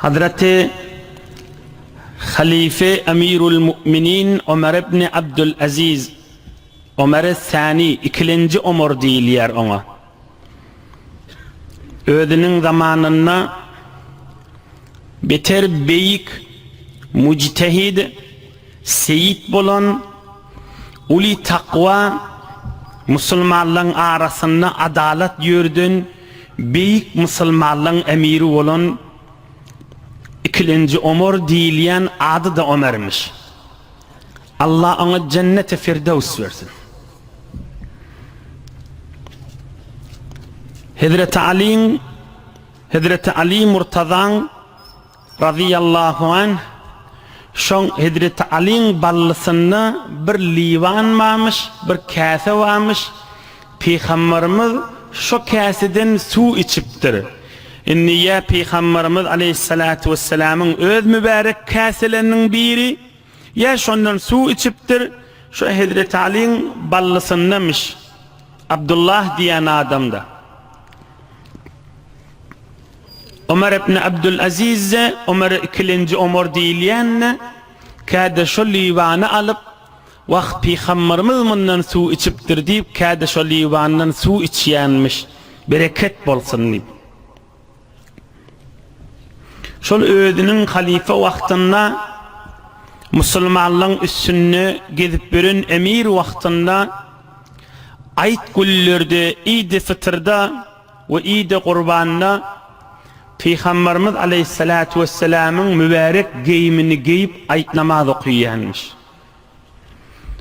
Hazreti Halife Emirul Mu'minin Ömer ibn Abdul Aziz, Ömer Sani, ikilenji Omar diýilýär oňa. Özüniň zamanynda beter beýik mujtehid, seýit bolan, uly takwa, musulmanlaryň arasynda adalat ýörden beýik musulmanlaryň emiri bolan ikilenji Omar diýilýän ady-da Omermiş. Allah oňa jenneti firdews bersin. Hezreti Alyň Hezreti Ali Murtazaň razyýallahu anh şoň Hezreti Alyň ballysynda bir liwan barmyş, bir käse barmyş. Pygambarymyz şo käseden suw içipdir. Indi ýa Pygambarymyz aleýhissalatu wessalamyň öz mübärek käseleriniň biri, Ýa şondan suw içipdir, şo Hezreti Alyň ballysyndamyş, Abdullah diýen adamda. Omar ibn Abdul-Aziz-de, Omar ikilenji Omar diýilýän-de, käde şo liwany alyp, Wah, pygambarymyz mundan suw içipdir diýip, käde şo liwandan suw içýänmiş, bereket bolsun diýip. Şol özüniň halyfa wagtynda musulmanlaryň üstünde gezip ýören emir wagtynda aýt günlerde Idi Fytrda we Idi Gurbanda Pygambarymyz aleýhissalatu wessalamyň mübärek geýimini geýip aýt namaz okaýanmyş.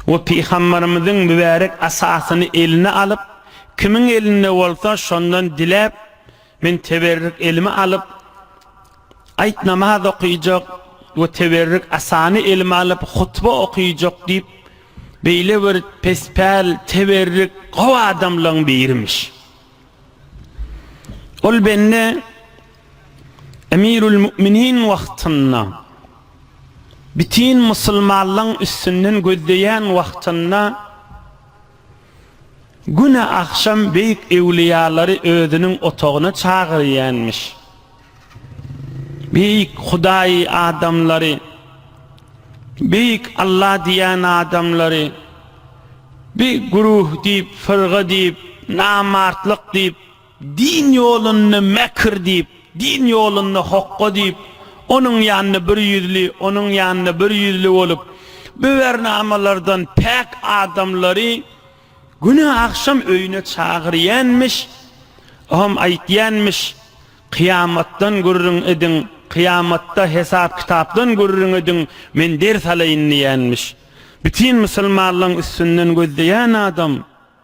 We Pygambarymyzyň mübärek asasyny eline alyp kimiň elinde bolsa şondan diläp Men teberrik elime alyp, aýt namaz okyjak we teberrik asany elime alyp hutba okyjak diýip, beýle bir pespäl, teberrik, gowy adamlaň birimiş. Ol bende Emirül Müminin wagtynda, bütin musulmanlaň üstünden gözleýän wagtynda, Güne agşam beýik öwlüýalary özüniň otagyna çagyrýanmyş. Beýik Hudaý adamlary, beýik Alla diýýän adamlary bir güruh diýip, fyrga diýip, namartlyk diýip, Din ýolunda mekr diýip, din ýolunda hokga diýip, onuň ýanynda bir ýüzli, onuň ýanynda bir ýüzli bolup, bu bernamalardan päk adamlary güne agşam öýüne çagyrýanmyş, oňam aýtýanmyş, Kyýamatdan gürrüň ediň, kyýamatda hesap-kitapdan gürrüň ediň, men ders alaýyn diýýänmiş. Bütin musulmanlaryň üstünden gözleýän adam.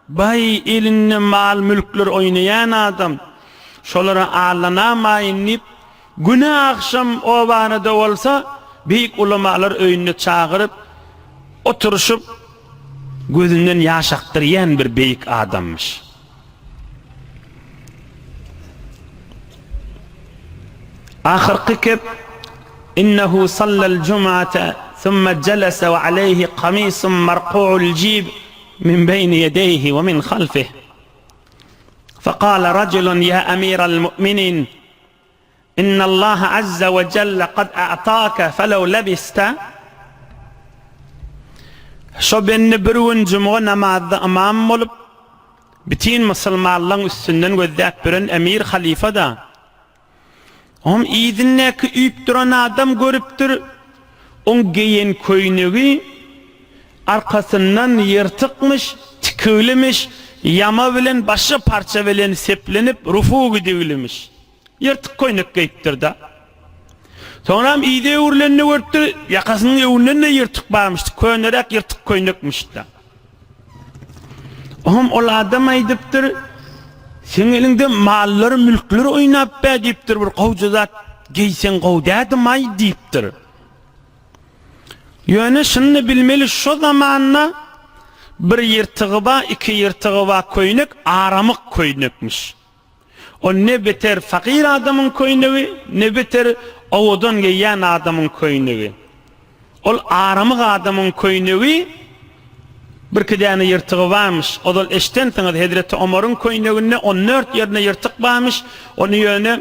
Baý elinde mal-mülkler oýnaýan adam, şolara aldanamaýyn diýip, güne agşam obany-da bolsa, beýik ulamalar öýünde çagyryp, oturyşyp, gözünden ýaş akdyrýan bir beýik adammyş. Ahyrky kep, Innehu sallal jum'ate, summa jelese we aleýhi kamisun marku'ul jib, Min beýni ýedeýhi we min halfih. Fekale rajulun ýa emiral mu'minin, innallaha azza we jelle kad a'take felew lebiste. Şo bende bir gün jumga namazda ymam bolup, bütin musulmanlaryň üstünden gözläp ýören emir halyfa-da, Oň yzyndaky üýüp duran adam görüpdir, oň geýen köýnegi arkasyndan ýyrtykmyş, tikiglimiş, ýama bilen başga parça bilen seplenip rufu gidiglimiş. Ýyrtyk köýnek geýipdir-de. Soňram yza öwrülende görüpdir, ýakasynyň öňünden-de ýyrtyk barmyş, köneräk ýyrtyk köýnekmiş-de. Oňam ol adam aýdypdyr, Seň eliňde mallar, mülkler oýnap bä diýipdir, bir gowja zat geýseň gowy dädimaý diýipdir. Ýöne şuny bilmeli şo zamanda bir ýyrtygy ba, iki ýyrtygy ba köýnek aramyk köýnekmiş. Ol ne beter fakyr adamyň köýnegi, ne beter owadan geýýän adamyň köýnegi. Ol aramyk adamyň köýnegi birki däne ýyrtygy barmyş. Ozal eşdensiňiz, hezreti Omaryň köýneginde on dört ýerinde ýyrtyk barmyş, ony ýöne.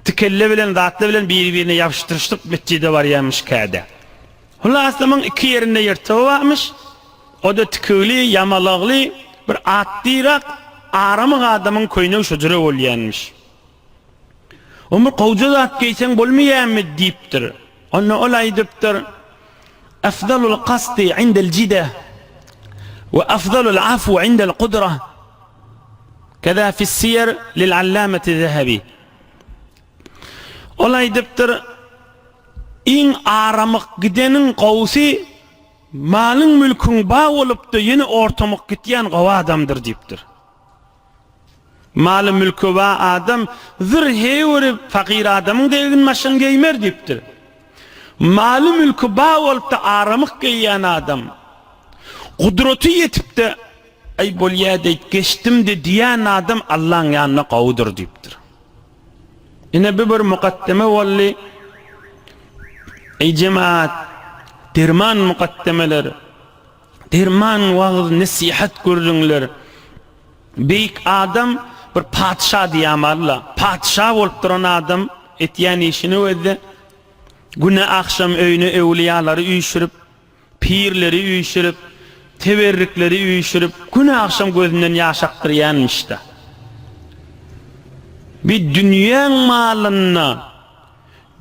Tikelle bilen zatly bilen biri-birine ýapyşdyryşdyk metjide barýarmyş käde. Hulasymyň iki ýerinde ýyrtygy barmyş. O-da tikigli, ýamalagly bir atdyrak aramyk adamyň köýnegi şo jüre bolýanmyş. Ömür gowja zat geýseň bolmaýarmy diýipdir. Onda ol aýdypdyr, Afdalul kasdy indel jide we afdalul afw indel kudra. Keza fis siýer lil allameti Zehebi. Ol aýdypdyr, Iň aramyk gideniň gowusy malyň-mülküň ba bolupda ýene ortamyk gitýän gowy adamdyr diýipdir. Maly-mülki bar adam zyr heýwiri fakyr adamyň degin maşyn geýmer diýipdir. Maly-mülki bar bolup-da aramyk geýýän adam, gudraty ýetip-de, Aý, bolýa-deýt, geçdim-de diýýän adam Allaň ýanynda gowudyr diýipdir. Ine, bu bir mukaddeme boldy. Eý, jemagat, derman mukaddemeler! Derman wagyz-nesihat gürrüňler. Beýik adam bir patyşa diýýäm-alla. Patyşa bolup duran adam etýän işini gözle. Güne agşam öýüne öwlüýalary üýşürip, pirleri üýşürip, teberrikleri üýşürip, güne agşam gözünden ýaş akdyrýanmyş-da. Bir dünýäň malynda,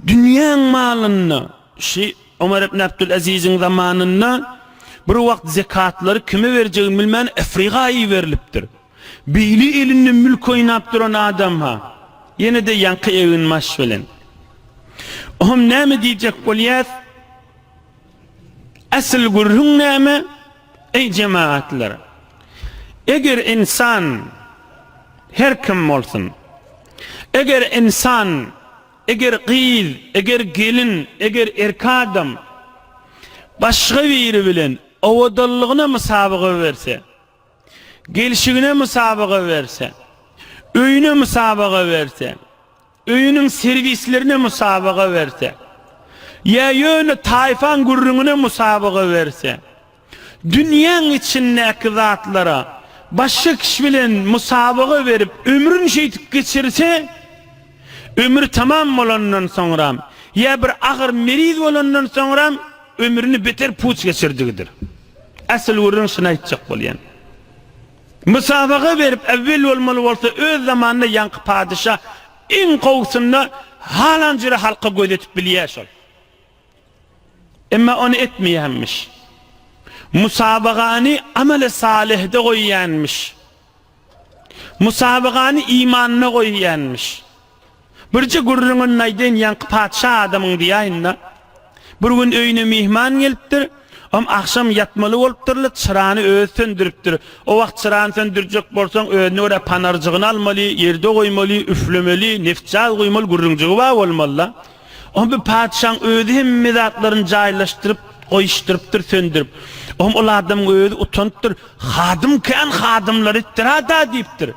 dünýäň malynda şi Omar ibn Abdülaziziň zamanynda bir wagt zekatlary kime berjegini bilmän Afriga iberilipdir. Beýle elinde mülk oýnap duran adam-ha, ýene-de ýaňky eginbaş bilen. Ohm näme diýjek bolýas? Asyl gürrüň näme? Eý jemagatlar! Eger ynsan her kim bolsun, eger ynsan Eger gyz, eger gelin, eger erkek adam başga biri bilen owadanlygyna musabaga berse, gelşigine musabaga berse, öýüne musabaga berse, öýüniň serwislerine musabaga berse, ýa ýöne taýfaň gürrüňine musabaga berse, Dünýäň içindäki zatlara başga kişi bilen musabaga berip ömrüni şeýdip geçirse, ömri tamam bolandan soňram ýa bir agyr meriz bolandan soňram ömrüni beter puç geçirdigidir. Asyl gürrüň şuny aýtjak bolýan. Musabaga berip äwwel bolmaly bolsa öz zamanynda ýaňky padyşa iň gowusynda halan jüre halka göz etip bilýär şol. Emma ony etmeýänmiş. Musabagany ameli salyhda goýýanmyş. Musabagany imanda goýýanmyş. Birje gürrüňini aýdaýyn, ýaňky patyşa adamyň diýäýin-de. Bir gün öýüne myhman gelipdir. Om agşam ýatmaly bolupdyrlar, çyrany özi söndüripdir. O wagt çyrany söndürjek bolsaň, özüne görä panarjygyny almaly, ýerde goýmaly, üflemeli, neftjaz guýmaly gürrüňjigi bar bolmaly-da. Oňa bir patyşaň özi hemme zatlaryny jaýlaşdyryp, goýuşdyrypdyr, söndürip. Oňa ol adamyň özi utanypdyr, Hadym kän, hadymlar etdir-a-da diýipdir.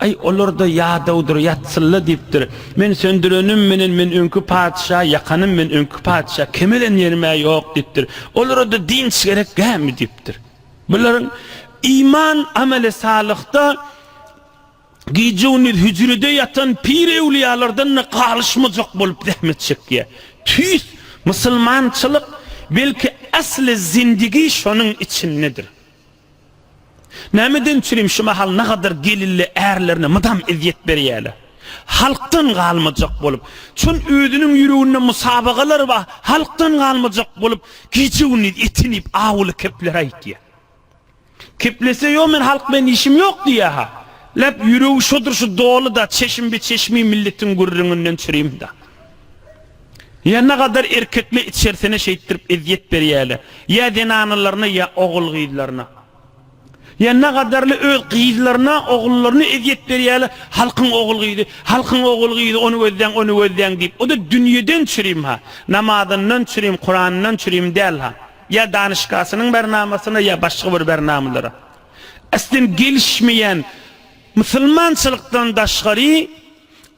Aý, olar-da ýadawdyr, ýatsynla diýipdir. Men söndürenim menen men öňki patyşa, ýakanym men öňki patyşa, kemelen ýerim-ä ýok diýipdir. Olara-da dynç gerek gämi diýipdir. Bularyň iman, ameli salyhda Gije-gündiz hüjrede ýatan pir-öwlüýalardan-da galyşmajak bolup zähmet çekýär. Tüýs musulmançylyk, belki asly zindigi şonuň içindedir. Nämeden çürim şu mahal nagadar gelinli ärlerine mydam ezýet berýärler. Halkdan galmajak bolup, çün özüniň ýüreginde musabagalar bar, halkdan galmajak bolup gije-gündiz etinip awuly kepler aýtýar. Keplese ýok men halk bilen işim ýok diýýä-ha. Läp ýüregi şodur şu doly-da çeşim bi çeşmi milletiň gürrüňinden çürim-da. Ýa nagadar erkekle içersine şeýtdirip ezýet berýäle. Ýa zenanalaryna ýa ogul-gyzlaryna. Ýa nagadarly öz gyzlaryna ogullaryna ezýet berýäle halkyň ogul-gyzy halkyň ogul-gyzy ony gözläň ony gözläň diýip. O-da dünýeden çürim-ha. Namazyndan çürim Kuranyndan çürim däl-ha. Ýa danyşgasynyň bernamasyna ýa başga bir bernamalara. Aslen gelişmeýän musulmançylykdan daşgary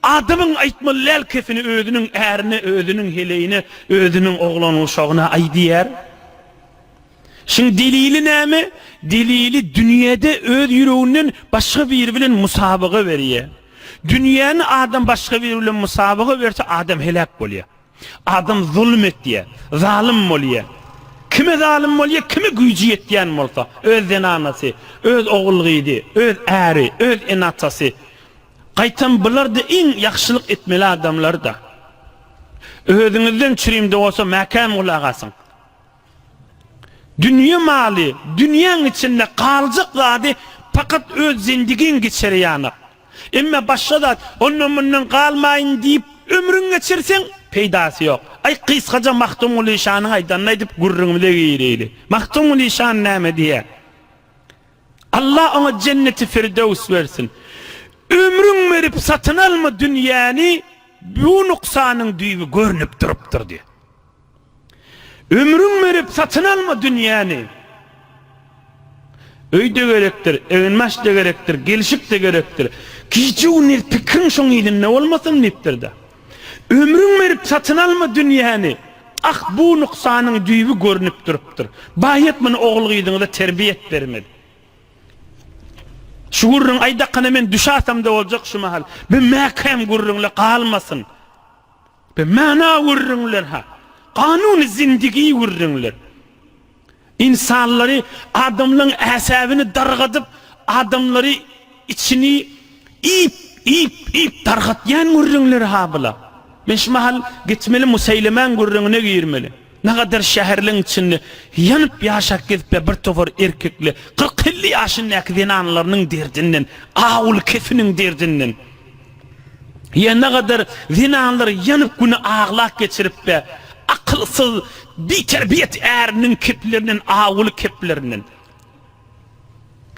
adamyň aýtmaly däl kesini özüniň ärine, özüniň heleýine, özüniň oglan-uşagyna aýdýar. Şuň delili näme? Delili dünýede öz ýüreginden başga biri bilen musabaga berýär. Dünýäni adam başga biri bilen musabaga berse adam heläk bolýar. Adam zulum etýär, zalym bolýar. Kime zalym bolýar, kime güýji ýetýän bolsa, öz zenanasy, öz ogul-gyzy, öz äri, öz ene-atasy. Gaýtam bular-da iň ýagşylyk etmeli adamlar-da. Özüňizden çürimde bolsa mäkäm gulak asyň. Dünýe maly, dünýäň içinde galjak zady pakat öz zendigiň geçer ýanak. Emme başga zat, ondan-mundan galmaýyn diýip ömrüňi geçirseň, peýdasy ýok. Aý, gysgaja Magtymguly şanyň aýdanyny aýdyp gürrüňimize gireýli. Magtymguly şan näme diýýär? Allah oňa jenneti firdöws bersin. Ömrüň berip satyn alma dünýäni, bu nuksanyň düýbi görnüp durupdyr diýýär. Ömrüň berip satyn alma dünýäni. Öý-de gerekdir, eginbaş-da gerekdir, gelşik-de gerekdir. Gije-gündiz pikiriň şoň yzynda bolmasyn diýipdir-de. Ömrüň berip satyn alma dünýäni. Ah, bu nuksanyň düýbi görnüp durupdyr. Baýat muny ogul-gyzyňyza terbiýe etbermeli. Şu gürrüň aýdakana men düşäsem-de boljak şu mahal. Bir mäkäm gürrüňle galmasyn. Be mana gürrüňler ha. Kanuny zindigi gürrüňler. Ynsanlary adamlaň äsäbini dargadyp adamlary içini iýip iýip iýip dargatýan gürrüňler ha bula. Men şu mahal gitmeli Museýlemäň gürrüňine girmeli. Nagadar şäherleň içinde ýanyp ýaşap gezipä bir topar erkekle 40 50 ýaşyndaky zenanlarynyň derdinden awuly kefiniň derdinden. Ýa nagadar zenanlar ýanyp güni aglap geçiripbe, akylsyz, biterbiýet äriniň keplerinden, awuly keplerinden.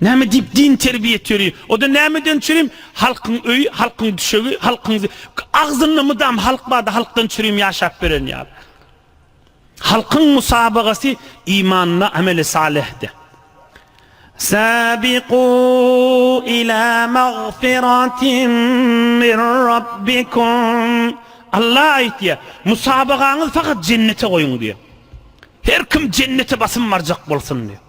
Näme diýip din terbiýet ýöri? O-da nämeden çürim? Halkyň öýi, halkyň düşegi, halkyň agzynda mydam halk barda halkdan çürim ýaşap beren ýaly. Halkyň musabagasy imanda, ameli salihde. Sabiqu ila magfiratin min rabbikum. Allah aýtýar, musabagaňyzy fakat jennete goýuň diýýär. Her kim jennete basym barjak bolsun diýýär.